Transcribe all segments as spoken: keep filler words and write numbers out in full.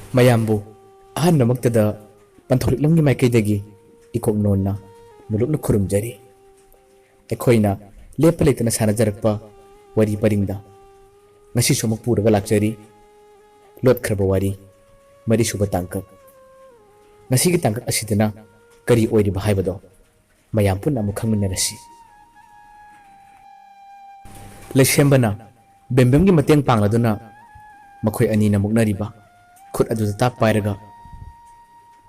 ꯃꯌꯥꯝꯕꯨ ꯑꯍꯥꯟꯕꯃꯛꯇꯗ ꯄꯟꯊꯧꯔꯤꯛꯂꯝꯒꯤ ꯃꯥꯏꯀꯩꯗꯒꯤ ꯏꯀꯣꯛ ꯅꯣꯟꯅ ꯃꯨꯂꯨꯛꯅ ꯈꯨꯔꯨꯝꯖꯔꯤ꯫ ꯑꯩꯈꯣꯏꯅ ꯂꯦꯞꯄ ꯂꯩꯇꯅ ꯁꯥꯟꯅꯖꯔꯛꯄ ꯋꯥꯔꯤ ꯄꯔꯤꯡꯗ ꯉꯁꯤꯁꯨ ꯑꯃꯨꯛ ꯄꯨꯔꯒ ꯂꯥꯛꯆꯔꯤ꯫ ꯂꯣꯠꯈ꯭ꯔꯕ ꯋꯥꯔꯤ, ꯃꯔꯤꯁꯨꯕ ꯇꯥꯡꯀꯛ꯫ ꯉꯁꯤꯒꯤ ꯇꯥꯡꯀꯛ ꯑꯁꯤꯗꯅ ꯀꯔꯤ ꯑꯣꯏꯔꯤꯕ ꯍꯥꯏꯕꯗꯣ ꯃꯌꯥꯝ ꯄꯨꯟꯅ ꯑꯃꯨꯛ ꯈꯪꯃꯤꯟꯅꯔꯁꯤ꯫ ꯂꯩꯁꯦꯝꯕꯅ ꯕꯦꯝꯕꯦꯝꯒꯤ ꯃꯇꯦꯡ ꯄꯥꯡꯂꯗꯨꯅ ꯃꯈꯣꯏ ꯑꯅꯤꯅ ꯃꯨꯛꯅꯔꯤꯕ ꯈꯨꯠ ꯑꯗꯨꯗ ꯇꯥꯛ ꯄꯥꯏꯔꯒ,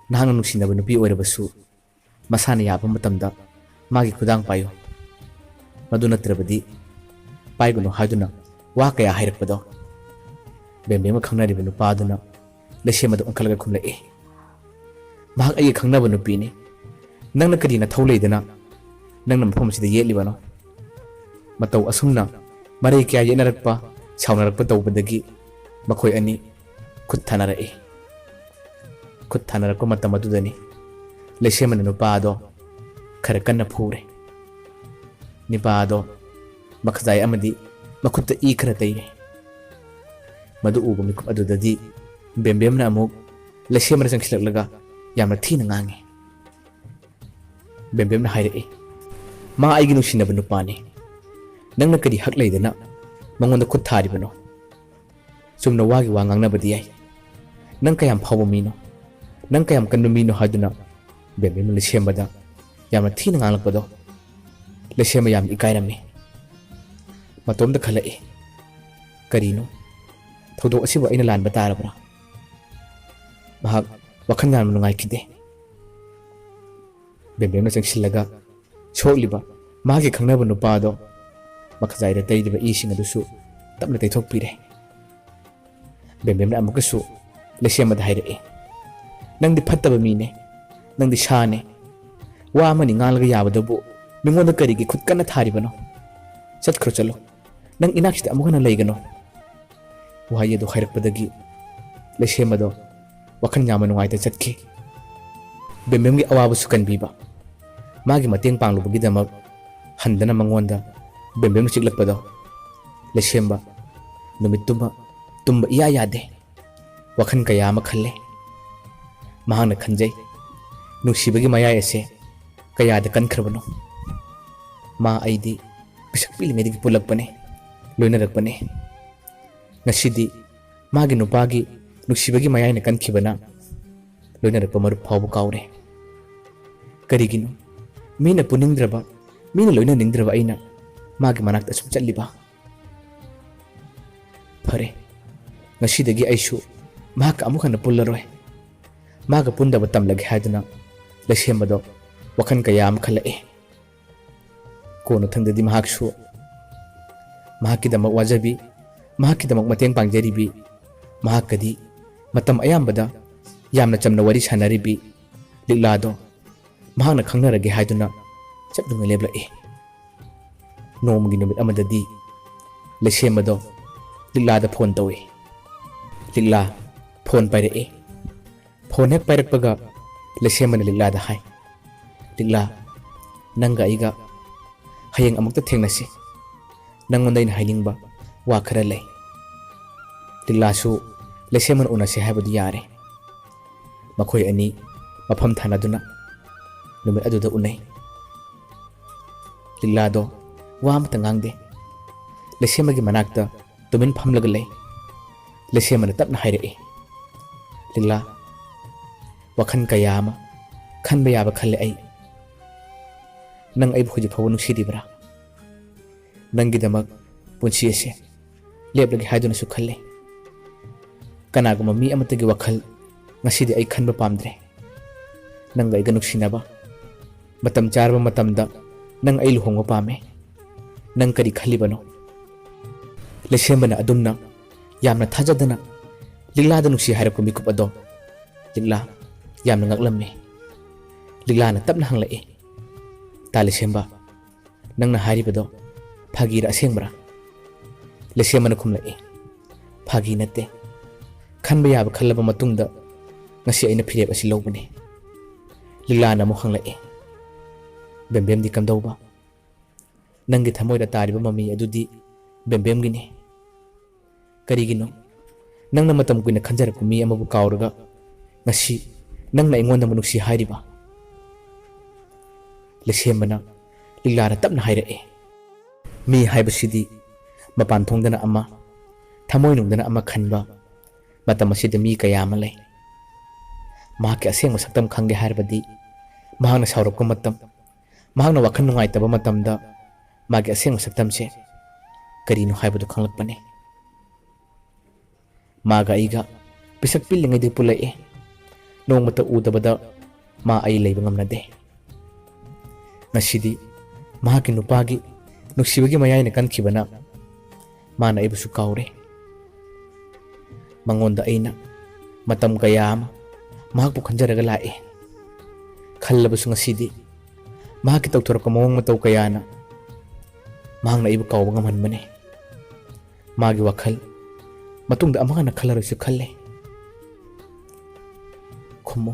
"ꯅꯍꯥꯛꯅ ꯅꯨꯡꯁꯤꯅꯕ ꯅꯨꯄꯤ ꯑꯣꯏꯔꯕꯁꯨ ꯃꯁꯥꯅ ꯌꯥꯕ ꯃꯇꯝꯗ ꯃꯥꯒꯤ ꯈꯨꯗꯥꯡ ꯄꯥꯏꯌꯨ꯫ ꯃꯗꯨ ꯅꯠꯇ꯭ꯔꯕꯗꯤ ꯄꯥꯏꯒꯅꯨ" ꯍꯥꯏꯗꯨꯅ ꯋꯥ ꯀꯌꯥ ꯍꯥꯏꯔꯛꯄꯗꯣ ꯕꯦꯝꯕꯦꯝꯒ ꯈꯪꯅꯔꯤꯕ ꯅꯨꯄꯥ ꯑꯗꯨꯅ ꯂꯩꯁꯦꯝꯕꯗ ꯑꯣꯟꯈꯠꯂꯒ ꯈꯨꯝꯂꯛꯏ, "ꯃꯍꯥꯛ ꯑꯩꯒꯤ ꯈꯪꯅꯕ ꯅꯨꯄꯤꯅꯤ꯫ ꯅꯪꯅ ꯀꯔꯤ ꯅꯊꯧ ꯂꯩꯗꯅ ꯅꯪꯅ ꯃꯐꯝ ꯑꯁꯤꯗ ꯌꯦꯠꯂꯤꯕꯅꯣ?" ꯃꯇꯧ ꯑꯁꯨꯝꯅ ꯃꯔꯩ ꯀꯌꯥ ꯌꯦꯠꯅꯔꯛꯄ, ꯁꯥꯎꯅꯔꯛꯄ ꯇꯧꯕꯗꯒꯤ ꯃꯈꯣꯏ ꯑꯅꯤ ꯈꯨꯠ ꯊꯥꯅꯔꯛꯏ꯫ ꯈꯨꯠ ꯊꯥꯅꯔꯛꯄ ꯃꯇꯝ ꯑꯗꯨꯗꯅꯤ ꯂꯩꯁꯦꯝꯕꯅ ꯅꯨꯄꯥ ꯑꯗꯣ ꯈꯔ ꯀꯟꯅ ꯐꯨꯔꯦ꯫ ꯅꯨꯄꯥ ꯑꯗꯣ ꯃꯈꯖꯥꯏ ꯑꯃꯗꯤ ꯃꯈꯨꯠꯇ ꯏ ꯈꯔ ꯇꯩꯔꯦ꯫ ꯃꯗꯨ ꯎꯕ ꯃꯤꯀꯨꯞ ꯑꯗꯨꯗꯗꯤ ꯕꯦꯝꯕꯦꯝꯅ ꯑꯃꯨꯛ ꯂꯩꯁꯦꯝꯕꯗ ꯆꯪꯁꯤꯜꯂꯛꯂꯒ ꯌꯥꯝꯅ ꯊꯤꯅ ꯉꯥꯡꯉꯤ꯫ ꯕꯦꯝꯕꯦꯝꯅ ꯍꯥꯏꯔꯛꯏ, "ꯃꯥ ꯑꯩꯒꯤ ꯅꯨꯡꯁꯤꯅꯕ ꯅꯨꯄꯥꯅꯤ꯫ ꯅꯪꯅ ꯀꯔꯤ ꯍꯛ ꯂꯩꯗꯅ ꯃꯉꯣꯟꯗ ꯈꯨꯠ ꯊꯥꯔꯤꯕꯅꯣ? ꯆꯨꯝꯅ ꯋꯥꯒꯤ ꯋꯥ ꯉꯥꯡꯅꯕꯗꯤ ꯌꯥꯏ꯫ ꯅꯪ ꯀꯌꯥꯝ ꯐꯥꯎꯕ ꯃꯤꯅꯣ? ꯅꯪ ꯀꯌꯥꯝ ꯀꯟꯕ ꯃꯤꯅꯣ?" ꯍꯥꯏꯗꯨꯅ ꯕꯦꯝꯕꯦꯝꯅ ꯂꯩꯁꯦꯝꯕꯗ ꯌꯥꯝꯅ ꯊꯤꯅ ꯉꯥꯡꯂꯛꯄꯗꯣ ꯂꯩꯁꯦꯝꯕ ꯌꯥꯝꯅ ꯏꯀꯥꯏꯔꯝꯃꯤ꯫ ꯃꯇꯣꯝꯇ ꯈꯜꯂꯛꯏ, "ꯀꯔꯤꯅꯣ? ꯊꯧꯗꯣꯛ ꯑꯁꯤꯕꯨ ꯑꯩꯅ ꯂꯥꯟꯕ ꯇꯥꯔꯕ꯭ꯔꯥ?" ꯃꯍꯥꯛ ꯋꯥꯈꯜ ꯌꯥꯝꯅ ꯅꯨꯡꯉꯥꯏꯈꯤꯗꯦ꯫ ꯕꯦꯝꯕꯦꯝꯅ ꯆꯪꯁꯤꯜꯂꯒ ꯁꯣꯛꯂꯤꯕ ꯃꯥꯒꯤ ꯈꯪꯅꯕ ꯅꯨꯄꯥ ꯑꯗꯣ ꯃꯈꯖꯥꯏꯗ ꯇꯩꯔꯤꯕ ꯏꯁꯤꯡ ꯑꯗꯨꯁꯨ ꯇꯞꯅ ꯇꯩꯊꯣꯛꯄꯤꯔꯦ꯫ ꯕꯦꯝꯕꯦꯝꯅ ꯑꯃꯨꯛꯀꯁꯨ ꯂꯩꯁꯦꯝꯕꯗ ꯍꯥꯏꯔꯛꯏ, "ꯅꯪꯗꯤ ꯐꯠꯇꯕ ꯃꯤꯅꯦ, ꯅꯪꯗꯤ ꯁꯥꯅꯦ꯫ ꯋꯥ ꯑꯃꯅꯤ ꯉꯥꯡꯂꯒ ꯌꯥꯕꯗꯕꯨ ꯃꯤꯉꯣꯟꯗ ꯀꯔꯤꯒꯤ ꯈꯨꯠ ꯀꯟꯅ ꯊꯥꯔꯤꯕꯅꯣ? ꯆꯠꯈ꯭ꯔꯣ, ꯆꯠꯂꯣ꯫ ꯅꯪ ꯏꯅꯥꯛꯁꯤꯗ ꯑꯃꯨꯛ ꯍꯟꯅ ꯂꯩꯒꯅꯨ"꯫ ꯋꯥꯍꯩ ꯑꯗꯨ ꯍꯥꯏꯔꯛꯄꯗꯒꯤ ꯂꯩꯁꯦꯝꯕꯗꯣ ꯋꯥꯈꯜ ꯌꯥꯝꯅ ꯅꯨꯡꯉꯥꯏꯇ ꯆꯠꯈꯤ꯫ ꯕꯦꯝꯕꯦꯝꯒꯤ ꯑꯋꯥꯕꯁꯨ ꯀꯟꯕꯤꯕ, ꯃꯥꯒꯤ ꯃꯇꯦꯡ ꯄꯥꯡꯂꯨꯕꯒꯤꯗꯃꯛ ꯍꯟꯗꯅ ꯃꯉꯣꯟꯗ ꯕꯦꯝꯕꯦꯝꯅ ꯆꯤꯛꯂꯛꯄꯗꯣ ꯂꯩꯁꯦꯝꯕ ꯅꯨꯃꯤꯠꯇꯨꯃ ꯇꯨꯝꯕ ꯏꯌꯥ ꯌꯥꯗꯦ꯫ ꯋꯥꯈꯜ ꯀꯌꯥ ꯑꯃ ꯈꯜꯂꯦ꯫ ꯃꯍꯥꯛꯅ ꯈꯟꯖꯩ, ꯅꯨꯡꯁꯤꯕꯒꯤ ꯃꯌꯥꯏ ꯑꯁꯦ ꯀꯌꯥꯗ ꯀꯟꯈ꯭ꯔꯕꯅꯣ꯫ ꯃꯥ ꯑꯩꯗꯤ ꯄꯤꯁꯛ ꯄꯤꯛꯂꯤꯉꯩꯗꯒꯤ ꯄꯨꯜꯂꯛꯄꯅꯦ, ꯂꯣꯏꯅꯔꯛꯄꯅꯦ꯫ ꯉꯁꯤꯗꯤ ꯃꯥꯒꯤ ꯅꯨꯄꯥꯒꯤ ꯅꯨꯡꯁꯤꯕꯒꯤ ꯃꯌꯥꯏꯅ ꯀꯟꯈꯤꯕꯅ ꯂꯣꯏꯅꯔꯛꯄ ꯃꯔꯨꯞ ꯐꯥꯎꯕ ꯀꯥꯎꯔꯦ꯫ ꯀꯔꯤꯒꯤꯅꯣ ꯃꯤꯅ ꯄꯨꯅꯤꯡꯗ꯭ꯔꯕ, ꯃꯤꯅ ꯂꯣꯏꯅꯅꯤꯡꯗ꯭ꯔꯕ ꯑꯩꯅ ꯃꯥꯒꯤ ꯃꯅꯥꯛꯇ ꯑꯁꯨꯝ ꯆꯠꯂꯤꯕ? ꯐꯔꯦ, ꯉꯁꯤꯗꯒꯤ ꯑꯩꯁꯨ ꯃꯍꯥꯛꯀ ꯑꯃꯨꯛ ꯍꯟꯅ ꯄꯨꯜꯂꯔꯣꯏ꯫ ꯃꯥꯒ ꯄꯨꯟꯗꯕ ꯇꯝꯂꯒꯦ ꯍꯥꯏꯗꯨꯅ ꯂꯩꯁꯦꯝꯕꯗꯣ ꯋꯥꯈꯜ ꯀꯌꯥ ꯑꯃ ꯈꯜꯂꯛꯑꯦ꯫ ꯀꯣꯟꯅꯊꯪꯗꯗꯤ ꯃꯍꯥꯛꯁꯨ ꯃꯍꯥꯛꯀꯤꯗꯃꯛ ꯋꯥꯖꯕꯤ, ꯃꯍꯥꯛꯀꯤꯗꯃꯛ ꯃꯇꯦꯡ ꯄꯥꯡꯖꯔꯤꯕꯤ, ꯃꯍꯥꯛꯀꯗꯤ ꯃꯇꯝ ꯑꯌꯥꯝꯕꯗ ꯌꯥꯝꯅ ꯆꯝꯅ ꯋꯥꯔꯤ ꯁꯥꯟꯅꯔꯤꯕꯤ ꯂꯤꯛꯂꯥꯗꯣ ꯃꯍꯥꯛꯅ ꯈꯪꯅꯔꯒꯦ ꯍꯥꯏꯗꯨꯅ ꯆꯞ ꯌꯨꯡꯅ ꯂꯦꯞꯂꯛꯏ꯫ ꯅꯣꯡꯃꯒꯤ ꯅꯨꯃꯤꯠ ꯑꯃꯗꯗꯤ ꯂꯩꯁꯦꯝꯕꯗꯣ ꯂꯤꯛꯂꯥꯗ ꯐꯣꯟ ꯇꯧꯏ꯫ ꯂꯤꯛꯂꯥ ꯐꯣꯟ ꯄꯥꯏꯔꯛꯏ꯫ ꯐꯣꯟ ꯍꯦꯛ ꯄꯥꯏꯔꯛꯄꯒ ꯂꯩꯁꯦꯝꯕꯅ ꯂꯤꯛꯂꯥꯗ ꯍꯥꯏ, "ꯂꯤꯛꯂꯥ, ꯅꯪꯒ ꯑꯩꯒ ꯍꯌꯦꯡ ꯑꯃꯨꯛꯇ ꯊꯦꯡꯅꯁꯤ꯫ ꯅꯪꯉꯣꯟꯗ ꯑꯩꯅ ꯍꯥꯏꯅꯤꯡꯕ ꯋꯥ ꯈꯔ ꯂꯩ꯫" ꯂꯤꯛꯂꯥꯁꯨ ꯂꯩꯁꯦꯝꯕꯅ ꯎꯅꯁꯦ ꯍꯥꯏꯕꯗꯨ ꯌꯥꯔꯦ꯫ ꯃꯈꯣꯏ ꯑꯅꯤ ꯃꯐꯝ ꯊꯥꯅꯗꯨꯅ ꯅꯨꯃꯤꯠ ꯑꯗꯨꯗ ꯎꯅꯩ꯫ ꯂꯤꯛꯂꯥꯗꯣ ꯋꯥ ꯑꯃꯇ ꯉꯥꯡꯗꯦ꯫ ꯂꯩꯁꯦꯝꯕꯒꯤ ꯃꯅꯥꯛꯇ ꯇꯨꯃꯤꯟ ꯐꯝꯂꯒ ꯂꯩ꯫ ꯂꯩꯁꯦꯝꯕꯅ ꯇꯞꯅ ꯍꯥꯏꯔꯛꯏ, "ꯂꯤꯛꯂꯥ, ꯋꯥꯈꯜ ꯀꯌꯥ ꯑꯃ ꯈꯟꯕ ꯌꯥꯕ ꯈꯜꯂꯦ ꯑꯩ꯫ ꯅꯪ ꯑꯩꯕꯨ ꯍꯧꯖꯤꯛ ꯐꯥꯎꯕ ꯅꯨꯡꯁꯤꯔꯤꯕ꯭ꯔꯥ? ꯅꯪꯒꯤꯗꯃꯛ ꯄꯨꯟꯁꯤ ꯑꯁꯦ ꯂꯦꯞꯂꯒꯦ ꯍꯥꯏꯗꯨꯅꯁꯨ ꯈꯜꯂꯦ꯫ ꯀꯅꯥꯒꯨꯝꯕ ꯃꯤ ꯑꯃꯠꯇꯒꯤ ꯋꯥꯈꯜ ꯉꯁꯤꯗꯤ ꯑꯩ ꯈꯟꯕ ꯄꯥꯝꯗ꯭ꯔꯦ꯫ ꯅꯪꯒ ꯑꯩꯒ ꯅꯨꯡꯁꯤꯅꯕ, ꯃꯇꯝ ꯆꯥꯔꯕ ꯃꯇꯝꯗ ꯅꯪ ꯑꯩ ꯂꯨꯍꯣꯡꯕ ꯄꯥꯝꯃꯦ꯫ ꯅꯪ ꯀꯔꯤ ꯈꯜꯂꯤꯕꯅꯣ?" ꯂꯩꯁꯦꯝꯕꯅ ꯑꯗꯨꯝꯅ ꯌꯥꯝꯅ ꯊꯥꯖꯗꯅ ꯂꯤꯛꯂꯥꯗ ꯅꯨꯡꯁꯤ ꯍꯥꯏꯔꯛꯄ ꯃꯤꯀꯨꯞ ꯑꯗꯣ ꯂꯤꯛꯂꯥ ꯌꯥꯝꯅ ꯉꯛꯂꯝꯃꯤ꯫ ꯂꯤꯛꯂꯥꯅ ꯇꯞꯅ ꯍꯪꯂꯛꯏ, "ꯇꯥ ꯂꯩꯁꯦꯝꯕ, ꯅꯪꯅ ꯍꯥꯏꯔꯤꯕꯗꯣ ꯐꯥꯒꯤꯔ ꯑꯁꯦꯡꯕꯔꯥ?" ꯂꯩꯁꯦꯝꯕꯅ ꯈꯨꯝꯂꯛꯏ, "ꯐꯥꯒꯤ ꯅꯠꯇꯦ꯫ ꯈꯟꯕ ꯌꯥꯕ ꯈꯜꯂꯕ ꯃꯇꯨꯡꯗ ꯉꯁꯤ ꯑꯩꯅ ꯐꯤꯔꯦꯞ ꯑꯁꯤ ꯂꯧꯕꯅꯤ꯫" ꯂꯤꯛꯂꯥꯅ ꯑꯃꯨꯛ ꯍꯪꯂꯛꯏ, "ꯕꯦꯝꯕꯦꯝꯗꯤ ꯀꯝꯗꯧꯕ?" "ꯅꯪꯒꯤ ꯊꯃꯣꯏꯗ ꯇꯥꯔꯤꯕ ꯃꯃꯤ ꯑꯗꯨꯗꯤ ꯕꯦꯝꯕꯦꯝꯒꯤꯅꯤ꯫ ꯀꯔꯤꯒꯤꯅꯣ? ꯅꯪꯅ ꯃꯇꯝ ꯀꯨꯏꯅ ꯈꯟꯖꯔꯛꯄ ꯃꯤ ꯑꯃꯕꯨ ꯀꯥꯎꯔꯒ ꯉꯁꯤ ꯅꯪꯅ ꯑꯩꯉꯣꯟꯗ ꯑꯃꯨꯛ ꯅꯨꯡꯁꯤ ꯍꯥꯏꯔꯤꯕ?" ꯂꯩꯁꯦꯝꯕꯅ ꯂꯤꯛꯂꯥꯗ ꯇꯞꯅ ꯍꯥꯏꯔꯛꯑꯦ꯫ ꯃꯤ ꯍꯥꯏꯕꯁꯤꯗꯤ ꯃꯄꯥꯟ ꯊꯣꯡꯗꯅ ꯑꯃ, ꯊꯃꯣꯏꯅꯨꯡꯗꯅ ꯑꯃ ꯈꯟꯕ ꯃꯇꯝ ꯑꯁꯤꯗ ꯃꯤ ꯀꯌꯥ ꯑꯃ ꯂꯩ꯫ ꯃꯍꯥꯛꯀꯤ ꯑꯁꯦꯡꯕ ꯁꯛꯇꯝ ꯈꯪꯒꯦ ꯍꯥꯏꯔꯕꯗꯤ ꯃꯍꯥꯛꯅ ꯁꯥꯎꯔꯛꯄ ꯃꯇꯝ, ꯃꯍꯥꯛꯅ ꯋꯥꯈꯜ ꯅꯨꯡꯉꯥꯏꯇꯕ ꯃꯇꯝꯗ ꯃꯥꯒꯤ ꯑꯁꯦꯡꯕ ꯁꯛꯇꯝꯁꯦ ꯀꯔꯤꯅꯣ ꯍꯥꯏꯕꯗꯨ ꯈꯪꯂꯛꯄꯅꯤ꯫ ꯃꯥꯒ ꯑꯩꯒ ꯄꯤꯁꯛ ꯄꯤꯛꯂꯤꯉꯩꯗꯒꯤ ꯄꯨꯜꯂꯛꯑꯦ꯫ ꯅꯣꯡꯃꯇ ꯎꯗꯕꯗ ꯃꯥ ꯑꯩ ꯂꯩꯕ ꯉꯝꯅꯗꯦ꯫ ꯉꯁꯤꯗꯤ ꯃꯍꯥꯛꯀꯤ ꯅꯨꯄꯥꯒꯤ ꯅꯨꯡꯁꯤꯕꯒꯤ ꯃꯌꯥꯏꯅ ꯀꯟꯈꯤꯕꯅ ꯃꯥꯅ ꯑꯩꯕꯨꯁꯨ ꯀꯥꯎꯔꯦ꯫ ꯃꯉꯣꯟꯗ ꯑꯩꯅ ꯃꯇꯝ ꯀꯌꯥ ꯑꯃ ꯃꯍꯥꯛꯄꯨ ꯈꯟꯖꯔꯒ ꯂꯥꯛꯑꯦ꯫ ꯈꯜꯂꯕꯁꯨ ꯉꯁꯤꯗꯤ ꯃꯍꯥꯛꯀꯤ ꯇꯧꯊꯣꯔꯛꯄ ꯃꯑꯣꯡ ꯃꯇꯧ ꯀꯌꯥꯅ ꯃꯍꯥꯛꯅ ꯑꯩꯕꯨ ꯀꯥꯎꯕ ꯉꯝꯍꯟꯕꯅꯤ꯫ ꯃꯥꯒꯤ ꯋꯥꯈꯜ ꯃꯇꯨꯡꯗ ꯑꯃꯨꯛ ꯍꯟꯅ ꯈꯜꯂꯔꯣꯏꯁꯨ ꯈꯜꯂꯦ꯫ ꯈꯨꯝꯃꯨ,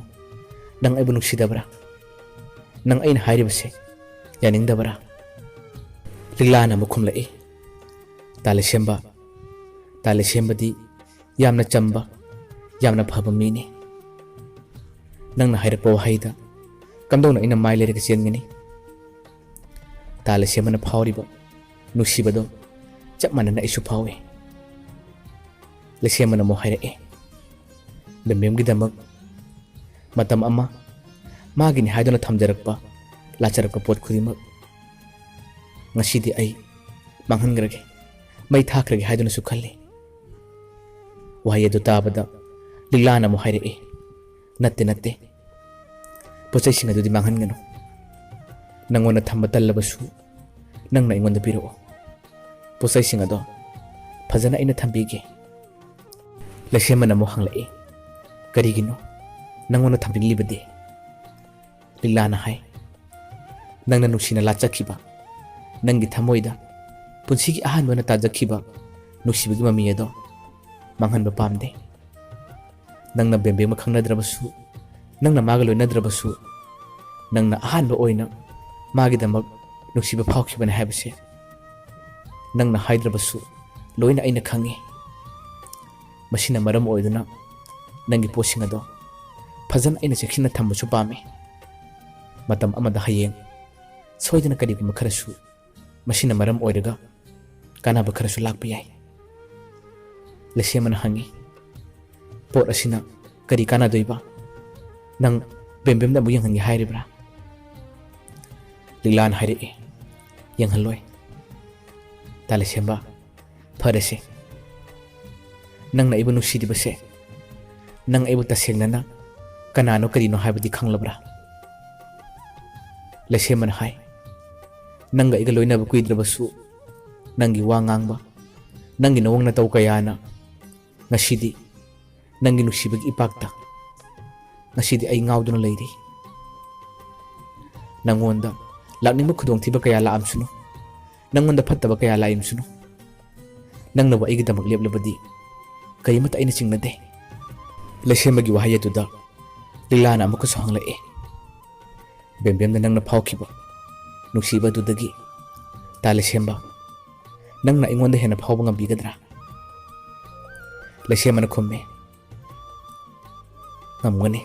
ꯅꯪ ꯑꯩꯕꯨ ꯅꯨꯡꯁꯤꯗꯕ꯭ꯔꯥ? ꯅꯪ ꯑꯩꯅ ꯍꯥꯏꯔꯤꯕꯁꯦ ꯌꯥꯅꯤꯡꯗꯕ꯭ꯔꯥ? ꯂꯤꯛꯂꯥꯅ ꯑꯃꯨꯛ ꯈꯨꯝꯂꯛꯏ, "ꯇꯥ ꯂꯩꯁꯦꯝꯕ, ꯇꯥ ꯂꯩꯁꯦꯝꯕꯗꯤ ꯌꯥꯝꯅ ꯆꯝꯕ, ꯌꯥꯝꯅ ꯐꯕ ꯃꯤꯅꯤ꯫ ꯅꯪꯅ ꯍꯥꯏꯔꯛꯄ ꯋꯥꯍꯩꯗ ꯀꯝꯗꯧꯅ ꯑꯩꯅ ꯃꯥꯏ ꯂꯩꯔꯒ ꯆꯦꯟꯒꯅꯤ?" ꯇꯥ ꯂꯩꯁꯦꯝꯕꯅ ꯐꯥꯎꯔꯤꯕ ꯅꯨꯡꯁꯤꯕꯗꯣ ꯆꯞ ꯃꯥꯟꯅꯅ ꯑꯩꯁꯨ ꯐꯥꯎꯏ꯫ ꯂꯩꯁꯦꯝꯕꯅ ꯑꯃꯨꯛ ꯍꯥꯏꯔꯛꯑꯦ, "ꯕꯦꯝꯕꯦꯝꯒꯤꯗꯃꯛ ꯃꯇꯝ ꯑꯃ ꯃꯥꯒꯤꯅꯤ ꯍꯥꯏꯗꯨꯅ ꯊꯝꯖꯔꯛꯄ, ꯂꯥꯠꯆꯔꯛꯄ ꯄꯣꯠ ꯈꯨꯗꯤꯡꯃꯛ ꯉꯁꯤꯗꯤ ꯑꯩ ꯃꯥꯡꯍꯟꯈ꯭ꯔꯒꯦ, ꯃꯩ ꯊꯥꯈ꯭ꯔꯒꯦ ꯍꯥꯏꯗꯨꯅꯁꯨ ꯈꯜꯂꯤ꯫" ꯋꯥꯍꯩ ꯑꯗꯨ ꯇꯥꯕꯗ ꯂꯤꯛꯂꯥꯅ ꯑꯃꯨꯛ ꯍꯥꯏꯔꯛꯏ, "ꯅꯠꯇꯦ, ꯅꯠꯇꯦ꯫ ꯄꯣꯠ ꯆꯩꯁꯤꯡ ꯑꯗꯨꯗꯤ ꯃꯥꯡꯍꯟꯒꯅꯨ꯫ ꯅꯪꯉꯣꯟꯗ ꯊꯝꯕ ꯇꯜꯂꯕꯁꯨ ꯅꯪꯅ ꯑꯩꯉꯣꯟꯗ ꯄꯤꯔꯛꯑꯣ꯫ ꯄꯣꯠ ꯆꯩꯁꯤꯡ ꯑꯗꯣ ꯐꯖꯅ ꯑꯩꯅ ꯊꯝꯕꯤꯒꯦ꯫" ꯂꯩꯁꯦꯝꯕꯅ ꯑꯃꯨꯛ ꯍꯪꯂꯛꯏ, "ꯀꯔꯤꯒꯤꯅꯣ ꯅꯪꯉꯣꯟꯗ ꯊꯝꯅꯤꯡꯂꯤꯕꯗꯤ?" ꯂꯤꯛꯂꯥꯅ ꯍꯥꯏ, "ꯅꯪꯅ ꯅꯨꯡꯁꯤꯅ ꯂꯥꯠꯆꯈꯤꯕ, ꯅꯪꯒꯤ ꯊꯃꯣꯏꯗ ꯄꯨꯟꯁꯤꯒꯤ ꯑꯍꯥꯟꯕ ꯑꯣꯏꯅ ꯇꯥꯖꯈꯤꯕ ꯅꯨꯡꯁꯤꯕꯒꯤ ꯃꯃꯤ ꯑꯗꯣ ꯃꯥꯡꯍꯟꯕ ꯄꯥꯝꯗꯦ꯫ ꯅꯪꯅ ꯕꯦꯝꯕꯦꯝꯒ ꯈꯪꯅꯗ꯭ꯔꯕꯁꯨ, ꯅꯪꯅ ꯃꯥꯒ ꯂꯣꯏꯅꯗ꯭ꯔꯕꯁꯨ, ꯅꯪꯅ ꯑꯍꯥꯟꯕ ꯑꯣꯏꯅ ꯃꯥꯒꯤꯗꯃꯛ ꯅꯨꯡꯁꯤꯕ ꯐꯥꯎꯈꯤꯕꯅꯤ ꯍꯥꯏꯕꯁꯦ ꯅꯪꯅ ꯍꯥꯏꯗ꯭ꯔꯕꯁꯨ ꯂꯣꯏꯅ ꯑꯩꯅ ꯈꯪꯉꯤ꯫ ꯃꯁꯤꯅ ꯃꯔꯝ ꯑꯣꯏꯗꯨꯅ ꯅꯪꯒꯤ ꯄꯣꯠꯁꯤꯡ ꯑꯗꯣ ꯐꯖꯅ ꯑꯩꯅ ꯆꯦꯛꯁꯤꯟꯅ ꯊꯝꯕꯁꯨ ꯄꯥꯝꯃꯤ꯫ ꯃꯇꯝ ꯑꯃꯗ ꯍꯌꯦꯡ ꯁꯣꯏꯗꯅ ꯀꯔꯤꯒꯨꯝꯕ ꯈꯔꯁꯨ ꯃꯁꯤꯅ ꯃꯔꯝ ꯑꯣꯏꯔꯒ ꯀꯥꯟꯅꯕ ꯈꯔꯁꯨ ꯂꯥꯛꯄ ꯌꯥꯏ꯫ ꯂꯩꯁꯦꯝꯕꯅ ꯍꯪꯉꯤ, "ꯄꯣꯠ ꯑꯁꯤꯅ ꯀꯔꯤ ꯀꯥꯟꯅꯗꯣꯏꯕ? ꯅꯪ ꯕꯦꯝꯕꯦꯝꯗ ꯑꯃꯨꯛ ꯌꯦꯡꯍꯟꯒꯦ ꯍꯥꯏꯔꯤꯕ꯭ꯔꯥ?" ꯂꯤꯛꯂꯥꯅ ꯍꯥꯏꯔꯛꯏ, "ꯌꯦꯡꯍꯜꯂꯣꯏ꯫ ꯇꯥ ꯂꯩꯁꯦꯝꯕ, ꯐꯔꯦꯁꯦ꯫ ꯅꯪꯅ ꯑꯩꯕꯨ ꯅꯨꯡꯁꯤꯔꯤꯕꯁꯦ, ꯅꯪ ꯑꯩꯕꯨ ꯇꯁꯦꯡꯅꯅ ꯀꯅꯥꯅꯣ ꯀꯔꯤꯅꯣ ꯍꯥꯏꯕꯗꯤ ꯈꯪꯂꯕ꯭ꯔꯥ?" ꯂꯩꯁꯦꯝꯕꯅ ꯍꯥꯏ, "ꯅꯪꯒ ꯑꯩꯒ ꯂꯣꯏꯅꯕ ꯀꯨꯏꯗ꯭ꯔꯕꯁꯨ, ꯅꯪꯒꯤ ꯋꯥ ꯉꯥꯡꯕ, ꯅꯪꯒꯤ ꯅꯑꯣꯡ ꯅꯇꯧ ꯀꯌꯥꯅ ꯉꯁꯤꯗꯤ ꯅꯪꯒꯤ ꯅꯨꯡꯁꯤꯕꯒꯤ ꯏꯄꯥꯛꯇ ꯉꯁꯤꯗꯤ ꯑꯩ ꯉꯥꯎꯗꯨꯅ ꯂꯩꯔꯤ꯫ ꯅꯪꯉꯣꯟꯗ ꯂꯥꯛꯅꯤꯡꯕ ꯈꯨꯗꯣꯡꯊꯤꯕ ꯀꯌꯥ ꯂꯥꯛꯑꯝꯁꯅꯨ, ꯅꯪꯉꯣꯟꯗ ꯐꯠꯇꯕ ꯀꯌꯥ ꯂꯥꯛꯑꯝꯁꯅꯨ, ꯅꯪꯅꯕꯨ ꯑꯩꯒꯤꯗꯃꯛ ꯂꯦꯞꯂꯕꯗꯤ ꯀꯔꯤꯃꯠꯇ ꯑꯩꯅ ꯆꯤꯡꯅꯗꯦ꯫" ꯂꯩꯁꯦꯝꯕꯒꯤ ꯋꯥꯍꯩ ꯑꯗꯨꯗ ꯂꯤꯂꯥꯅ ꯑꯃꯨꯛꯀꯁꯨ ꯍꯪꯂꯛꯏ, "ꯕꯦꯝꯕꯦꯝꯗ ꯅꯪꯅ ꯐꯥꯎꯈꯤꯕ ꯅꯨꯡꯁꯤꯕ ꯑꯗꯨꯗꯒꯤ, ꯇꯥ ꯂꯩꯁꯦꯝꯕ, ꯅꯪꯅ ꯑꯩꯉꯣꯟꯗ ꯍꯦꯟꯅ ꯐꯥꯎꯕ ꯉꯝꯕꯤꯒꯗ꯭ꯔꯥ?" ꯂꯩꯁꯦꯝꯕꯅ ꯈꯨꯝꯃꯤ, "ꯉꯝꯒꯅꯤ꯫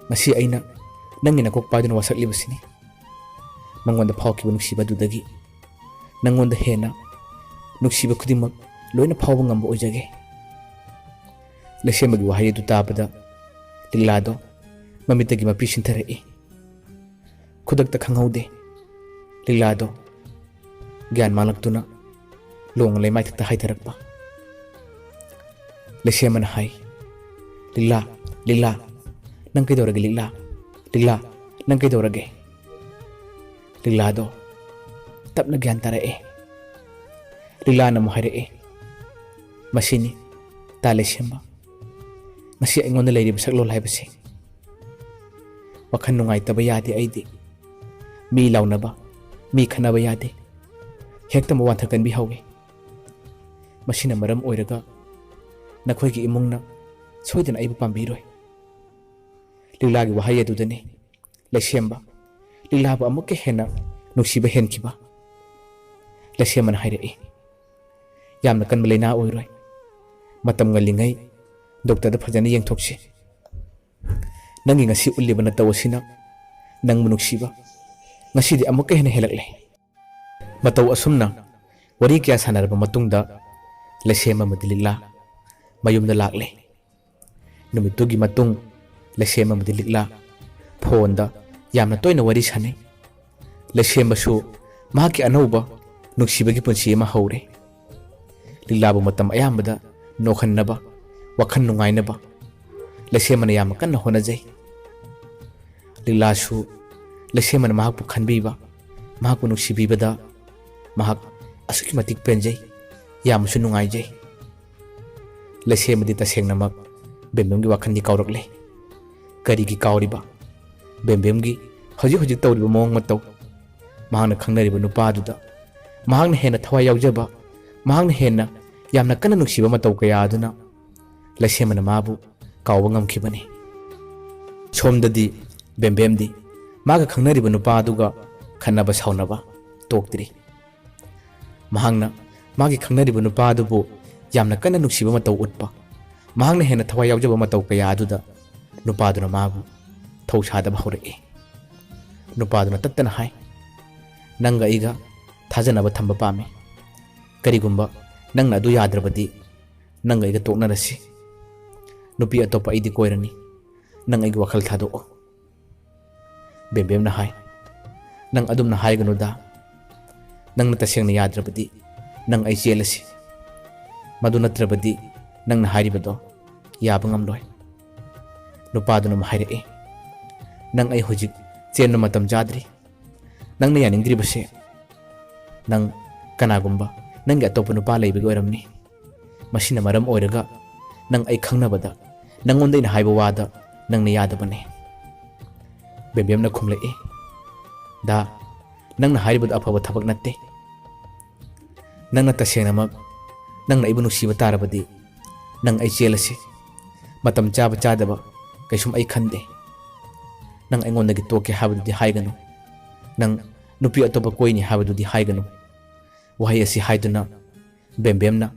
ꯉꯁꯤ ꯑꯩꯅ ꯅꯪꯒꯤ ꯅꯀꯣꯛ ꯄꯥꯏꯗꯨꯅ ꯋꯥꯁꯛꯂꯤꯕꯁꯤꯅꯤ꯫ ꯃꯉꯣꯟꯗ ꯐꯥꯎꯈꯤꯕ ꯅꯨꯡꯁꯤꯕ ꯑꯗꯨꯗꯒꯤ ꯅꯪꯉꯣꯟꯗ ꯍꯦꯟꯅ ꯅꯨꯡꯁꯤꯕ ꯈꯨꯗꯤꯡꯃꯛ ꯂꯣꯏꯅ ꯐꯥꯎꯕ ꯉꯝꯕ ꯑꯣꯏꯖꯒꯦ꯫" ꯂꯩꯁꯦꯝꯕꯒꯤ ꯋꯥꯍꯩ ꯑꯗꯨ ꯇꯥꯕꯗ ꯂꯤꯂꯥꯗꯣ ꯃꯃꯤꯠꯇꯒꯤ ꯃꯄꯤ ꯁꯤꯟꯊꯔꯛꯏ꯫ ꯈꯨꯗꯛꯇ ꯈꯪꯍꯧꯗꯦ꯫ ꯂꯤꯂꯥꯗꯣ ꯒ꯭ꯌꯥꯟ ꯃꯥꯡꯂꯛꯇꯨꯅ ꯂꯣꯡꯅ ꯂꯩꯃꯥꯏꯊꯛꯇ ꯍꯥꯏꯊꯔꯛꯄ꯫ ꯂꯩꯁꯦꯝꯕꯅ ꯍꯥꯏ, "ꯂꯤꯂꯥ, ꯂꯤꯂꯥ, ꯅꯪ ꯀꯩꯗꯧꯔꯒꯦ ꯂꯤꯂꯥ? ꯂꯤꯂꯥ, ꯅꯪ ꯀꯩꯗꯧꯔꯒꯦ?" ꯂꯤꯂꯥꯗꯣ ꯇꯞꯅ ꯒ꯭ꯌꯥꯟ ꯇꯥꯔꯛꯑꯦ꯫ ꯂꯤꯂꯥꯅ ꯑꯃꯨꯛ ꯍꯥꯏꯔꯛꯑꯦ, "ꯃꯁꯤꯅꯤ ꯇꯥ ꯂꯩꯁꯦꯝꯕ, ꯉꯁꯤ ꯑꯩꯉꯣꯟꯗ ꯂꯩꯔꯤꯕ ꯁꯛꯂꯣꯟ ꯍꯥꯏꯕꯁꯤ꯫ ꯋꯥꯈꯜ ꯅꯨꯡꯉꯥꯏꯇꯕ ꯌꯥꯗꯦ ꯑꯩꯗꯤ꯫ ꯃꯤ ꯂꯥꯎꯅꯕ, ꯃꯤ ꯈꯠꯅꯕ ꯌꯥꯗꯦ꯫ ꯍꯦꯛꯇ ꯃꯋꯥꯟꯊ ꯀꯟꯕꯤ ꯍꯧꯏ꯫ ꯃꯁꯤꯅ ꯃꯔꯝ ꯑꯣꯏꯔꯒ ꯅꯈꯣꯏꯒꯤ ꯏꯃꯨꯡꯅ ꯁꯣꯏꯗꯅ ꯑꯩꯕꯨ ꯄꯥꯝꯕꯤꯔꯣꯏ꯫" ꯂꯤꯂꯥꯒꯤ ꯋꯥꯍꯩ ꯑꯗꯨꯗꯅꯤ ꯂꯩꯁꯦꯝꯕ ꯂꯤꯂꯥꯕꯨ ꯑꯃꯨꯛꯀ ꯍꯦꯟꯅ ꯅꯨꯡꯁꯤꯕ ꯍꯦꯟꯈꯤꯕ꯫ ꯂꯩꯁꯦꯝꯕꯅ ꯍꯥꯏꯔꯛꯏ, "ꯌꯥꯝꯅ ꯀꯟꯕ ꯂꯥꯏꯅꯥ ꯑꯣꯏꯔꯣꯏ꯫ ꯃꯇꯝ ꯉꯜꯂꯤꯉꯩ ꯗꯣꯛꯇꯔꯗ ꯐꯖꯅ ꯌꯦꯡꯊꯣꯛꯁꯤ꯫ ꯅꯪꯒꯤ ꯉꯁꯤ ꯎꯠꯂꯤꯕ ꯅꯇꯧ ꯑꯁꯤꯅ ꯅꯪꯕꯨ ꯅꯨꯡꯁꯤꯕ ꯉꯁꯤꯗꯤ ꯑꯃꯨꯛꯀ ꯍꯦꯟꯅ ꯍꯦꯜꯂꯛꯂꯦ꯫ ꯃꯇꯧ ꯑꯁꯨꯝꯅ ꯋꯥꯔꯤ ꯀꯌꯥ ꯁꯥꯟꯅꯔꯕ ꯃꯇꯨꯡꯗ ꯂꯩꯁꯦꯝ ꯑꯃꯗꯤ ꯂꯤꯛꯂꯥ ꯃꯌꯨꯝꯗ ꯂꯥꯛꯂꯦ꯫ ꯅꯨꯃꯤꯠꯇꯨꯒꯤ ꯃꯇꯨꯡ ꯂꯩꯁꯦꯝ ꯑꯃꯗꯤ ꯂꯤꯛꯂꯥ ꯐꯣꯟꯗ ꯌꯥꯝꯅ ꯇꯣꯏꯅ ꯋꯥꯔꯤ ꯁꯥꯟꯅꯩ꯫ ꯂꯩꯁꯦꯝꯕꯁꯨ ꯃꯍꯥꯛꯀꯤ ꯑꯅꯧꯕ ꯅꯨꯡꯁꯤꯕꯒꯤ ꯄꯨꯟꯁꯤ ꯑꯃ ꯍꯧꯔꯦ꯫ ꯂꯤꯛꯂꯥꯕꯨ ꯃꯇꯝ ꯑꯌꯥꯝꯕꯗ ꯅꯣꯛꯍꯟꯅꯕ, ꯋꯥꯈꯜ ꯅꯨꯡꯉꯥꯏꯅꯕ ꯂꯩꯁꯦꯝꯕꯅ ꯌꯥꯝꯅ ꯀꯟꯅ ꯍꯣꯠꯅꯖꯩ꯫ ꯂꯤꯛꯂꯥꯁꯨ ꯂꯩꯁꯦꯝꯕꯅ ꯃꯍꯥꯛꯄꯨ ꯈꯟꯕꯤꯕ, ꯃꯍꯥꯛꯄꯨ ꯅꯨꯡꯁꯤꯕꯤꯕꯗ ꯃꯍꯥꯛ ꯑꯁꯨꯛꯀꯤ ꯃꯇꯤꯛ ꯄꯦꯟꯖꯩ, ꯌꯥꯝꯅꯁꯨ ꯅꯨꯡꯉꯥꯏꯖꯩ꯫ ꯂꯩꯁꯦꯝꯕꯗꯤ ꯇꯁꯦꯡꯅꯃꯛ ꯕꯦꯝꯕꯦꯝꯒꯤ ꯋꯥꯈꯜꯗꯤ ꯀꯥꯎꯔꯛꯂꯦ꯫ ꯀꯔꯤꯒꯤ ꯀꯥꯎꯔꯤꯕ? ꯕꯦꯝꯕꯦꯝꯒꯤ ꯍꯧꯖꯤꯛ ꯍꯧꯖꯤꯛ ꯇꯧꯔꯤꯕ ꯃꯑꯣꯡ ꯃꯇꯧ, ꯃꯍꯥꯛꯅ ꯈꯪꯅꯔꯤꯕ ꯅꯨꯄꯥꯗꯨꯗ ꯃꯍꯥꯛꯅ ꯍꯦꯟꯅ ꯊꯋꯥꯏ ꯌꯥꯎꯖꯕ, ꯃꯍꯥꯛꯅ ꯍꯦꯟꯅ ꯌꯥꯝꯅ ꯀꯟꯅ ꯅꯨꯡꯁꯤꯕ ꯃꯇꯧ ꯀꯌꯥ ꯑꯗꯨꯅ ꯂꯩꯁꯦꯝꯕꯅ ꯃꯥꯕꯨ ꯀꯥꯎꯕ ꯉꯝꯈꯤꯕꯅꯤ꯫ ꯁꯣꯝꯗꯗꯤ ꯕꯦꯝꯕꯦꯝꯗꯤ ꯃꯥꯒ ꯈꯪꯅꯔꯤꯕ ꯅꯨꯄꯥꯗꯨꯒ ꯈꯠꯅꯕ ꯁꯥꯎꯅꯕ ꯇꯣꯛꯇ꯭ꯔꯤ꯫ ꯃꯍꯥꯛꯅ ꯃꯥꯒꯤ ꯈꯪꯅꯔꯤꯕ ꯅꯨꯄꯥꯗꯨꯕꯨ ꯌꯥꯝꯅ ꯀꯟꯅ ꯅꯨꯡꯁꯤꯕ ꯃꯇꯧ ꯎꯠꯄ, ꯃꯍꯥꯛꯅ ꯍꯦꯟꯅ ꯊꯋꯥꯏ ꯌꯥꯎꯖꯕ ꯃꯇꯧ ꯀꯌꯥ ꯑꯗꯨꯗ ꯅꯨꯄꯥꯗꯨꯅ ꯃꯥꯕꯨ ꯊꯧꯁꯥꯗꯕ ꯍꯧꯔꯛꯏ꯫ ꯅꯨꯄꯥꯗꯨꯅ ꯇꯠꯇꯅ ꯍꯥꯏ, "ꯅꯪꯒ ꯑꯩꯒ ꯊꯥꯖꯅꯕ ꯊꯝꯕ ꯄꯥꯝꯃꯤ꯫ ꯀꯔꯤꯒꯨꯝꯕ ꯅꯪꯅ ꯑꯗꯨ ꯌꯥꯗ꯭ꯔꯕꯗꯤ ꯅꯪꯒ ꯑꯩꯒ ꯇꯣꯛꯅꯔꯁꯤ꯫ ꯅꯨꯄꯤ ꯑꯇꯣꯞꯄ ꯑꯩꯗꯤ ꯀꯣꯏꯔꯅꯤ꯫ ꯅꯪ ꯑꯩꯒꯤ ꯋꯥꯈꯜ ꯊꯥꯗꯣꯛꯑꯣ꯫" ꯕꯦꯝꯕꯦꯝꯅ ꯍꯥꯏ, "ꯅꯪ ꯑꯗꯨꯝꯅ ꯍꯥꯏꯒꯅꯨꯗ꯫ ꯅꯪꯅ ꯇꯁꯦꯡꯅ ꯌꯥꯗ꯭ꯔꯕꯗꯤ ꯅꯪ ꯑꯩ ꯆꯦꯜꯂꯁꯤ꯫ ꯃꯗꯨ ꯅꯠꯇ꯭ꯔꯕꯗꯤ ꯅꯪꯅ ꯍꯥꯏꯔꯤꯕꯗꯣ ꯌꯥꯕ ꯉꯝꯂꯣꯏ꯫" ꯅꯨꯄꯥꯗꯨꯅ ꯑꯃꯨꯛ ꯍꯥꯏꯔꯛꯏ, "ꯅꯪ ꯑꯩ ꯍꯧꯖꯤꯛ ꯆꯦꯟꯕ ꯃꯇꯝ ꯆꯥꯗ꯭ꯔꯤ꯫ ꯅꯪꯅ ꯌꯥꯅꯤꯡꯗ꯭ꯔꯤꯕꯁꯦ ꯅꯪ ꯀꯅꯥꯒꯨꯝꯕ ꯅꯪꯒꯤ ꯑꯇꯣꯞꯄ ꯅꯨꯄꯥ ꯂꯩꯕꯒꯤ ꯑꯣꯏꯔꯝꯅꯤ꯫ ꯃꯁꯤꯅ ꯃꯔꯝ ꯑꯣꯏꯔꯒ ꯅꯪ ꯑꯩ ꯈꯪꯅꯕꯗ ꯅꯪꯉꯣꯟꯗ ꯑꯩꯅ ꯍꯥꯏꯕ ꯋꯥꯗ ꯅꯪꯅ ꯌꯥꯗꯕꯅꯦ꯫" ꯕꯦꯝꯕꯦꯝꯅ ꯈꯨꯝꯂꯛꯏ, "ꯗꯥ, ꯅꯪꯅ ꯍꯥꯏꯔꯤꯕꯗꯨ ꯑꯐꯕ ꯊꯕꯛ ꯅꯠꯇꯦ꯫ ꯅꯪꯅ ꯇꯁꯦꯡꯅꯃꯛ ꯅꯪꯅ ꯑꯩꯕꯨ ꯅꯨꯡꯁꯤꯕ ꯇꯥꯔꯕꯗꯤ ꯅꯪ ꯑꯩ ꯆꯦꯜꯂꯁꯤ꯫ ꯃꯇꯝ ꯆꯥꯕ ꯆꯥꯗꯕ ꯀꯩꯁꯨꯝ ꯑꯩ ꯈꯟꯗꯦ꯫ ꯅꯪ ꯑꯩꯉꯣꯟꯗꯒꯤ ꯇꯣꯛꯀꯦ ꯍꯥꯏꯕꯗꯨꯗꯤ ꯍꯥꯏꯒꯅꯨ꯫ ꯅꯪ ꯅꯨꯄꯤ ꯑꯇꯣꯞꯄ ꯀꯣꯏꯅꯤ ꯍꯥꯏꯕꯗꯨꯗꯤ ꯍꯥꯏꯒꯅꯨ꯫" ꯋꯥꯍꯩ ꯑꯁꯤ ꯍꯥꯏꯗꯨꯅ ꯕꯦꯝꯕꯦꯝꯅ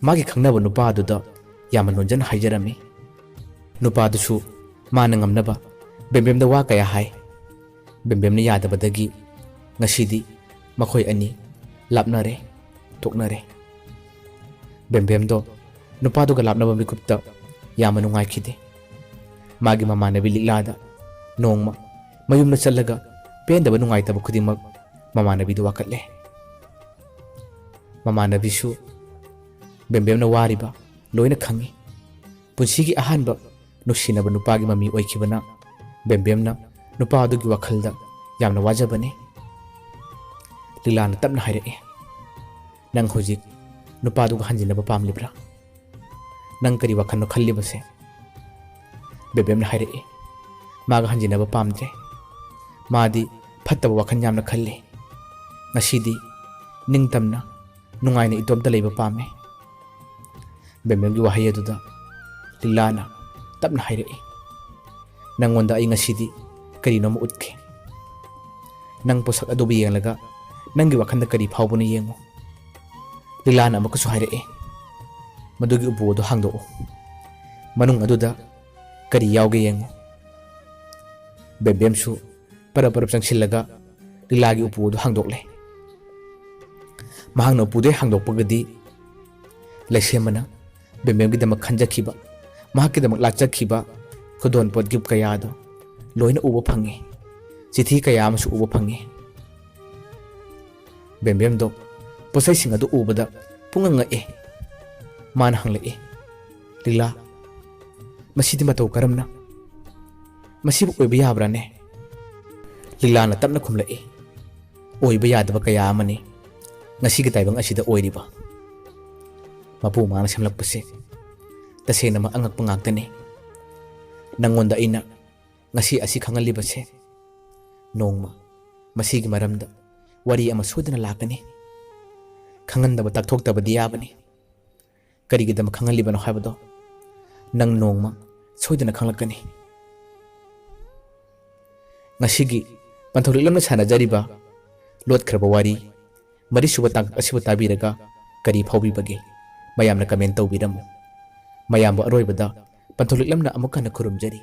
ꯃꯥꯒꯤ ꯈꯪꯅꯕ ꯅꯨꯄꯥꯗꯨꯗ ꯌꯥꯝꯅ ꯅꯣꯟꯖꯅ ꯍꯥꯏꯖꯔꯝꯃꯤ꯫ ꯅꯨꯄꯥꯗꯨꯁꯨ ꯃꯥꯅ ꯉꯝꯅꯕ ꯕꯦꯝꯕꯦꯝꯗ ꯋꯥ ꯀꯌꯥ ꯍꯥꯏ꯫ ꯕꯦꯝꯕꯦꯝꯅ ꯌꯥꯗꯕꯗꯒꯤ ꯉꯁꯤꯗꯤ ꯃꯈꯣꯏ ꯑꯅꯤ ꯂꯥꯞꯅꯔꯦ, ꯇꯣꯛꯅꯔꯦ꯫ ꯕꯦꯝꯕꯦꯝꯗꯣ ꯅꯨꯄꯥꯗꯨꯒ ꯂꯥꯞꯅꯕ ꯃꯤꯀꯨꯞꯇ ꯌꯥꯝꯅ ꯅꯨꯡꯉꯥꯏꯈꯤꯗꯦ꯫ ꯃꯥꯒꯤ ꯃꯃꯥꯟꯅꯕꯤ ꯂꯤꯛꯂꯥꯗ ꯅꯣꯡꯃ ꯃꯌꯨꯝꯗ ꯆꯠꯂꯒ ꯄꯦꯟꯗꯕ ꯅꯨꯡꯉꯥꯏꯇꯕ ꯈꯨꯗꯤꯡꯃꯛ ꯃꯃꯥꯟꯅꯕꯤꯗ ꯋꯥꯀꯠꯂꯦ꯫ ꯃꯃꯥꯟꯅꯕꯤꯁꯨ ꯕꯦꯝꯕꯦꯝꯅ ꯋꯥꯔꯤꯕ ꯂꯣꯏꯅ ꯈꯪꯏ꯫ ꯄꯨꯟꯁꯤꯒꯤ ꯑꯍꯥꯟꯕ ꯅꯨꯡꯁꯤꯅꯕ ꯅꯨꯄꯥꯒꯤ ꯃꯃꯤ ꯑꯣꯏꯈꯤꯕꯅ ꯕꯦꯝꯕꯦꯝꯅ ꯅꯨꯄꯥ ꯑꯗꯨꯒꯤ ꯋꯥꯈꯜꯗ ꯌꯥꯝꯅ ꯋꯥꯖꯕꯅꯤ꯫ ꯂꯤꯂꯥꯅ ꯇꯞꯅ ꯍꯥꯏꯔꯛꯏ, "ꯅꯪ ꯍꯧꯖꯤꯛ ꯅꯨꯄꯥꯗꯨꯒ ꯍꯟꯖꯤꯟꯅꯕ ꯄꯥꯝꯂꯤꯕ꯭ꯔꯥ? ꯅꯪ ꯀꯔꯤ ꯋꯥꯈꯜꯅꯣ ꯈꯜꯂꯤꯕꯁꯦ?" ꯕꯦꯕꯦꯝꯅ ꯍꯥꯏꯔꯛꯏ, "ꯃꯥꯒ ꯍꯟꯖꯤꯟꯅꯕ ꯄꯥꯝꯗ꯭ꯔꯦ꯫ ꯃꯥꯗꯤ ꯐꯠꯇꯕ ꯋꯥꯈꯜ ꯌꯥꯝꯅ ꯈꯜꯂꯤ꯫ ꯉꯁꯤꯗꯤ ꯅꯤꯡꯇꯝꯅ, ꯅꯨꯡꯉꯥꯏꯅ ꯏꯇꯣꯝꯇ ꯂꯩꯕ ꯄꯥꯝꯃꯦ꯫" ꯕꯦꯝꯕꯦꯝꯒꯤ ꯋꯥꯍꯩ ꯑꯗꯨꯗ ꯂꯤꯂꯥꯅ ꯇꯞꯅ ꯍꯥꯏꯔꯛꯏ, "ꯅꯪꯉꯣꯟꯗ ꯑꯩ ꯉꯁꯤꯗꯤ ꯀꯔꯤꯅꯣꯝꯃ ꯎꯠꯀꯦ꯫ ꯅꯪ ꯄꯣꯠꯁꯛ ꯑꯗꯨꯕꯨ ꯌꯦꯡꯂꯒ ꯅꯪꯒꯤ ꯋꯥꯈꯜꯗ ꯀꯔꯤ ꯐꯥꯎꯕꯅꯣ ꯌꯦꯡꯉꯨ꯫" ꯂꯤꯂꯥꯅ ꯑꯃꯨꯛꯀꯁꯨ ꯍꯥꯏꯔꯛꯏ, "ꯃꯗꯨꯒꯤ ꯎꯄꯨ ꯑꯗꯨ ꯍꯥꯡꯗꯣꯛꯎ꯫ ꯃꯅꯨꯡ ꯑꯗꯨꯗ ꯀꯔꯤ ꯌꯥꯎꯒꯦ ꯌꯦꯡꯉꯨ꯫" ꯕꯦꯝꯕꯦꯝꯁꯨ ꯄꯔꯞ ꯄꯔꯞ ꯆꯪꯁꯤꯜꯂꯒ ꯂꯤꯂꯥꯒꯤ ꯎꯄꯨ ꯑꯗꯨ ꯍꯥꯡꯗꯣꯛꯂꯦ꯫ ꯃꯍꯥꯛꯅ ꯎꯄꯨꯗꯩ ꯍꯥꯡꯗꯣꯛꯄꯒꯗꯤ ꯂꯩꯁꯦꯝꯕꯅ ꯕꯦꯝꯕꯦꯝꯒꯤꯗꯃꯛ ꯈꯟꯖꯈꯤꯕ, ꯃꯍꯥꯛꯀꯤꯗꯃꯛ ꯂꯥꯠꯆꯈꯤꯕ ꯈꯨꯗꯣꯜ ꯄꯣꯠ ꯒꯤꯐ ꯀꯌꯥ ꯑꯗꯨ ꯂꯣꯏꯅ ꯎꯕ ꯐꯪꯉꯤ꯫ ꯆꯤꯊꯤ ꯀꯌꯥ ꯑꯃꯁꯨ ꯎꯕ ꯐꯪꯉꯤ꯫ ꯕꯦꯝꯕꯦꯝꯗꯣ ꯄꯣꯠꯆꯩꯁꯤꯡ ꯑꯗꯨ ꯎꯕꯗ ꯄꯨꯡꯉꯛ ꯉꯛꯑꯦ꯫ ꯃꯥꯅ ꯍꯪꯂꯛꯏ, "ꯂꯤꯂꯥ, ꯃꯁꯤꯗꯤ ꯃꯇꯧ ꯀꯔꯝꯅ? ꯃꯁꯤꯕꯨ ꯑꯣꯏꯕ ꯌꯥꯕ꯭ꯔꯥꯅꯦ?" ꯂꯤꯂꯥꯅ ꯇꯞꯅ ꯈꯨꯝꯂꯛꯏ, "ꯑꯣꯏꯕ ꯌꯥꯗꯕ ꯀꯌꯥ ꯑꯃꯅꯤ ꯉꯁꯤꯒꯤ ꯇꯥꯏꯕꯪ ꯑꯁꯤꯗ ꯑꯣꯏꯔꯤꯕ꯫ ꯃꯄꯨ ꯃꯥꯅ ꯁꯦꯝꯂꯛꯄꯁꯦ ꯇꯁꯦꯡꯅꯃꯛ ꯑꯉꯛꯄ ꯉꯥꯛꯇꯅꯤ꯫ ꯅꯪꯉꯣꯟꯗ ꯑꯩꯅ ꯉꯁꯤ ꯑꯁꯤ ꯈꯪꯍꯜꯂꯤꯕꯁꯦ, ꯅꯣꯡꯃ ꯃꯁꯤꯒꯤ ꯃꯔꯝꯗ ꯋꯥꯔꯤ ꯑꯃ ꯁꯣꯏꯗꯅ ꯂꯥꯛꯀꯅꯤ꯫ ꯈꯪꯍꯟꯗꯕ, ꯇꯥꯛꯊꯣꯛꯇꯕꯗꯤ ꯌꯥꯕꯅꯤ꯫ ꯀꯔꯤꯒꯤꯗꯃꯛ ꯈꯪꯍꯜꯂꯤꯕꯅꯣ ꯍꯥꯏꯕꯗꯣ ꯅꯪ ꯅꯣꯡꯃ ꯁꯣꯏꯗꯅ ꯈꯪꯂꯛꯀꯅꯤ꯫" ꯉꯁꯤꯒꯤ ꯄꯟꯊꯧ ꯂꯤꯛꯂꯝꯅ ꯁꯥꯟꯅꯖꯔꯤꯕ ꯂꯣꯠꯈ꯭ꯔꯕ ꯋꯥꯔꯤ ꯃꯔꯤꯁꯨꯕ ꯇꯥꯡꯀꯛ ꯑꯁꯤꯕꯨ ꯇꯥꯕꯤꯔꯒ ꯀꯔꯤ ꯐꯥꯎꯕꯤꯕꯒꯦ? ꯃꯌꯥꯝꯅ comment ꯇꯧꯕꯤꯔꯝꯃꯨ꯫ ꯃꯌꯥꯝꯕꯨ ꯑꯔꯣꯏꯕꯗ ꯄꯟꯊꯣꯂꯤꯛꯂꯝꯅ ꯑꯃꯨꯛ ꯍꯟꯅ ꯈꯨꯔꯨꯝꯖꯔꯤ꯫